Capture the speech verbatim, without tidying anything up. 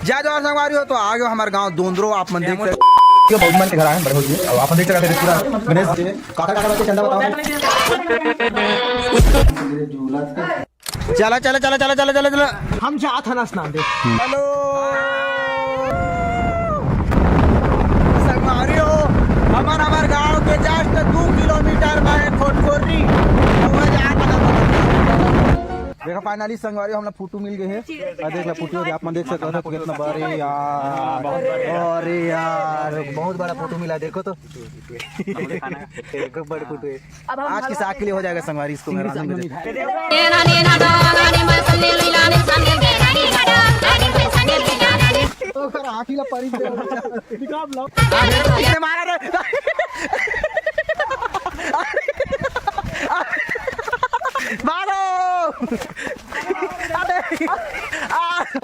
जय जोहार संगवारी हो, तो आ गए हमारे गांव दोंदरो। आप मन देख सकते हो, बहुत मन के घर आए हैं बड़े भौजी। अब आप मन देख सकते हैं पूरा गणेश जी। काका, काका, बच्चे चंदा बताओ। चला, चला, चला। हम जात हन स्नान दे। हेलो संगवारी हो, हमन हमारे गांव के just दू किलोमीटर में खोटखोरी। देखा, finally संगवारी, हमला फोटो मिल गए है। आ देख ला फोटो, आप मन देख सकते हो कितना बड़े यार। अरे यार, बहुत बड़ा फोटो मिला, देखो तो। देखो, बड़े फोटो है। अब हम आज की साग के लिए हो जाएगा संगवारी, इसको मैं रांधूंगा। ओकर आँखी ला पानी दे। इसने मारा रे।